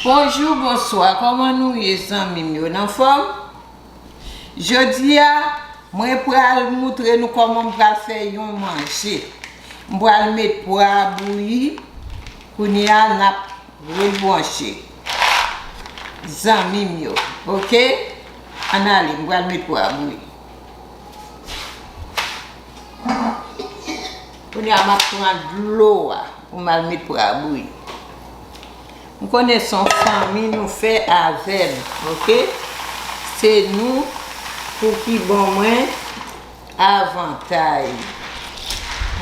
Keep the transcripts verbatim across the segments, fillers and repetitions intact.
Bonjou, bonswa, kòman nou ye, zanmi m yo, n anfòm? Jodi a, mwen pral moutre nou kòman m pral fè yon manje. M pral met pwa a bouyi, kounye a n ap rebranche, zanmi m yo, oke? Ann ale, m pral met pwa a bouyi. Kounye a, m ap pran dlo a pou m al met pwa a bouyi. M konnen se yon fanmi nou fè avè m, oke? Se nou pou ki ban mwen avantay.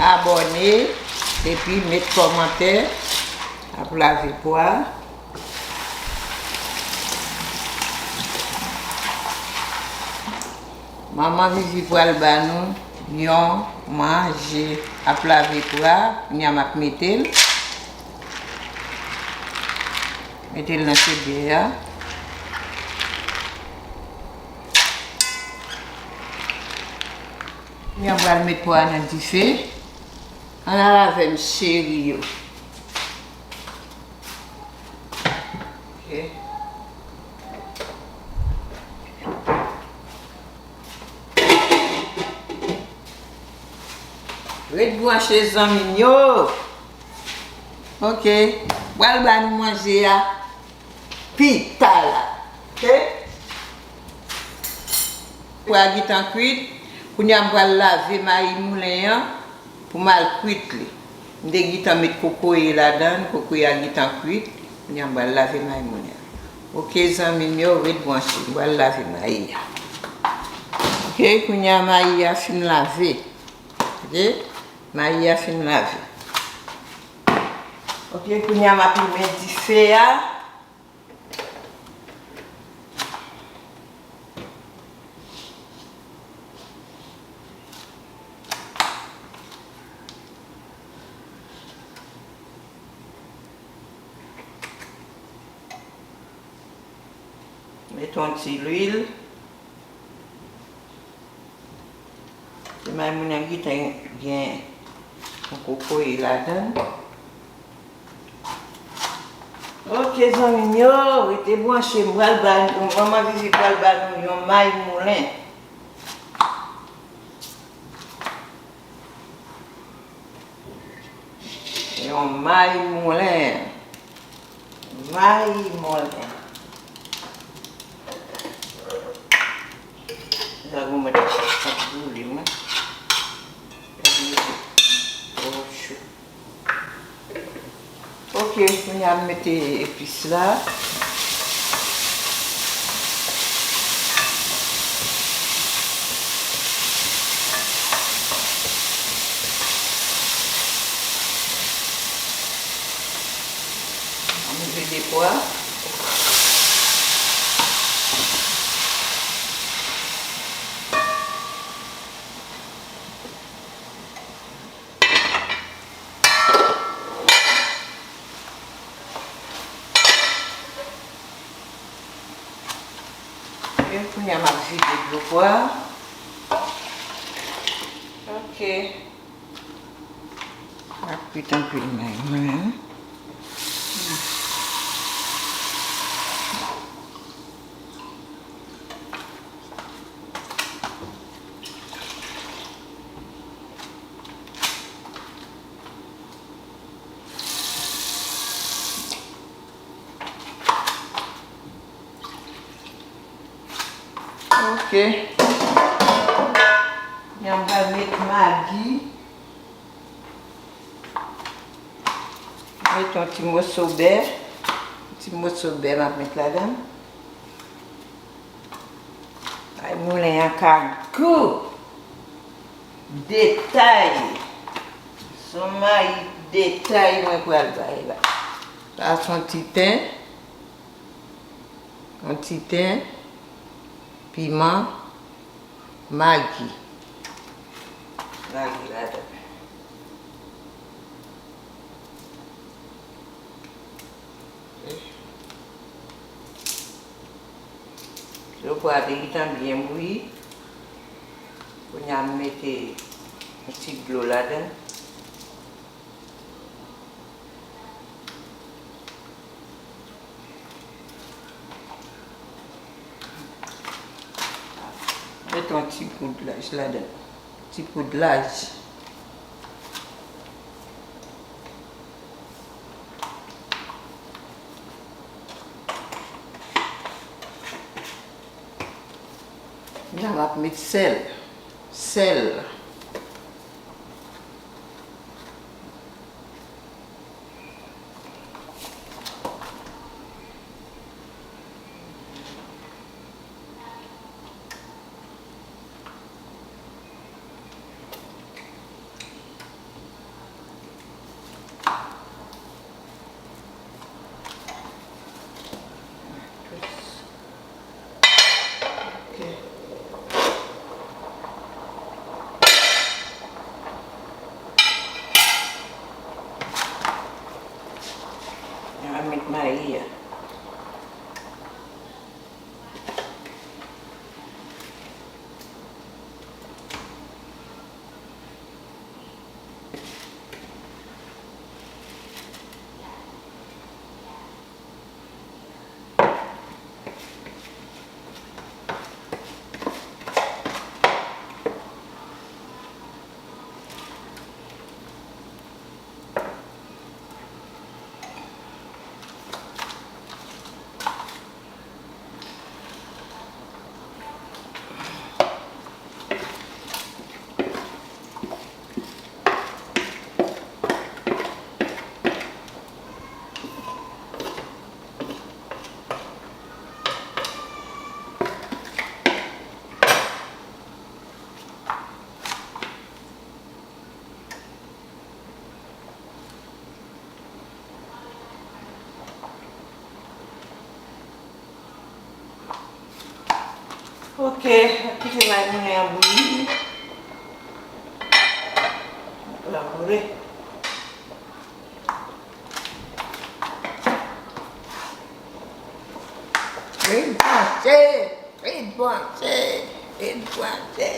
Abòne, epi met kòmantè, ap lave pwa. Manman Vivi pral ba nou yon manje. Ap lave pwa, kounye a m ap mete l. Mete l nan chodyè a. Kounye a m pral met pwa nan dife. Ann al avè m, cheri yo. Ok. Ret branche, zanmi m yo. Ok. Pral ba nou manje a pita la. Ok. Pwa a gentan kwit. Kounye a m pral lave mayi moulen an pou m al kwit li. M te gentan met kokoye ladan l, kokoye a gentan kwit. Kounye a m pral lave mayi moulen an. Ok, zanmi m yo, ret branche. M pral lave mayi a. Ok, kounye a mayi a fin lave. Ok, mayi a fin lave. Ok, kounye a m ap limen dife a. Met yon ti lwil. Ti mayi moulen an gentan gen yon kokoye ladan l. Ok, zanmi m yo, rete branche, m pral ba nou, manman Vivi pral ba nou yon mayi moulen. Yon mayi moulen. Mayi moulen. Sa goumen ap boule, mwen. Gade, oh, cho. Ok, kounye a m mete epis la. Ann vide pwa. E kounye a m ap vide dlo pwa. Ok. Ap kwit anpil menm. Ok. Kounye a m pral met magi. Met yon ti moso bè. Yon ti moso bè m ap met ladan. Mayi moulen an ka gou. Detay. Se yon mayi detay mwen pral bay la. Sa se yon ti ten. Yon ti ten, piman, magi. Magi ladan. Dlo pwa a te gentan byen bouyi. Kounye a m mete yon ti dlo ladan. Yon ti poud laj ladan. Ti poud laj. Kounye a m ap met sèl. Sèl. Ok. Mwen met mayi a. Ok, kite mayi moulen an bouyi. Labouyi. Vin panse, vin panse, vin panse.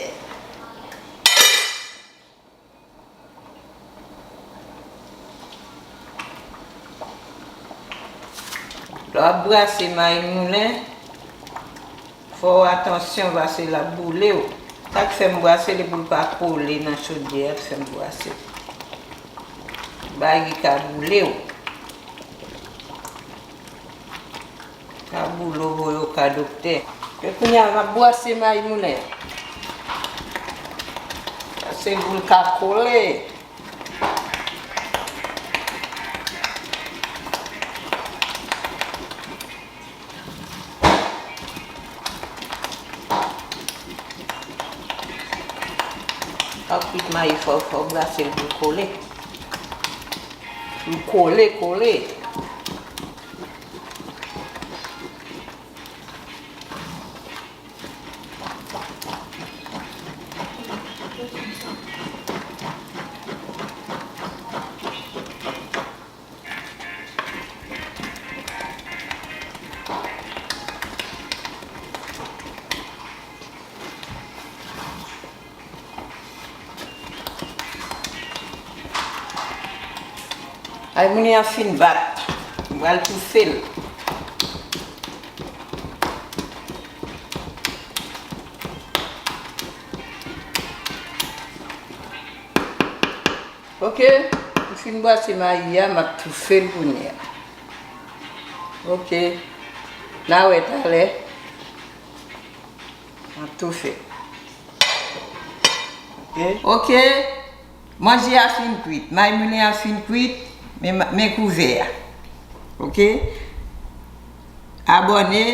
Lè w ap brase mayi moulen, fò w atansyon paske l ap boule w. Sa k fè m brase li pou l pa kole nan chodyè a k fè m brase. Bay li ka boule w. Ka boule w voye w ka doktè. E kounye a m ap brase mayi moulen an. Pase pou l ka kole. Fò w kwit mayi fò, fò w brase l pou l kole. Pou l kole, kole. Ay, moulen an fin bat. M pral toufe l. Ok, m fin brase mayi a, m ap toufe l kounye a. Ok, n a wè talè. M ap toufe. Ok. Ok. Manje a fin kwit. Mayi moulen an fin kwit. Men, men kouvè a. Ok. Abòne.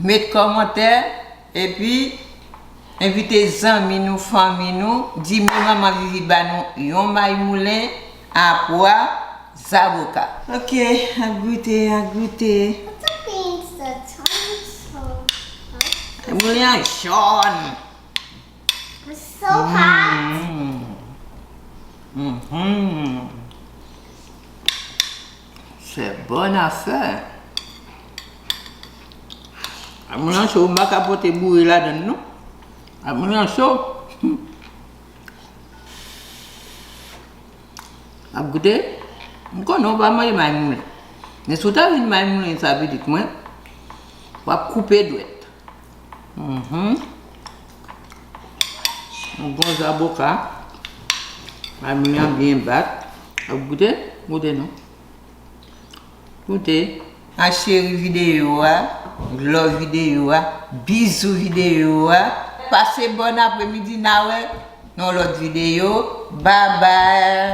Met kòmantè. Epi, envite zanmi nou, fanmi nou. Di men manman Vivi ba nou yon mayi moulen a pwa. Zaboka. Ok, ap goute, ap goute. What's up, beans? The tongues. Moulen an jòn. It's so hot. Mm. Mhm. Se bon afè. Moulen an cho, m pa ka pote boure ladann non. Moulen an cho. Ap goute? M konnen w pa manje mayi moulen. Men si w ta vin mayi moulen sa pitit mwen, w ap koupe dwèt. Mhm. Yon bon zaboka. Vanilya byen bat. Ap goute? Goute non. Goute. An cheri videyo a, love videyo a, bizou videyo a. Pase bòn apremidi, n a wè nan lòt videyo. Babay.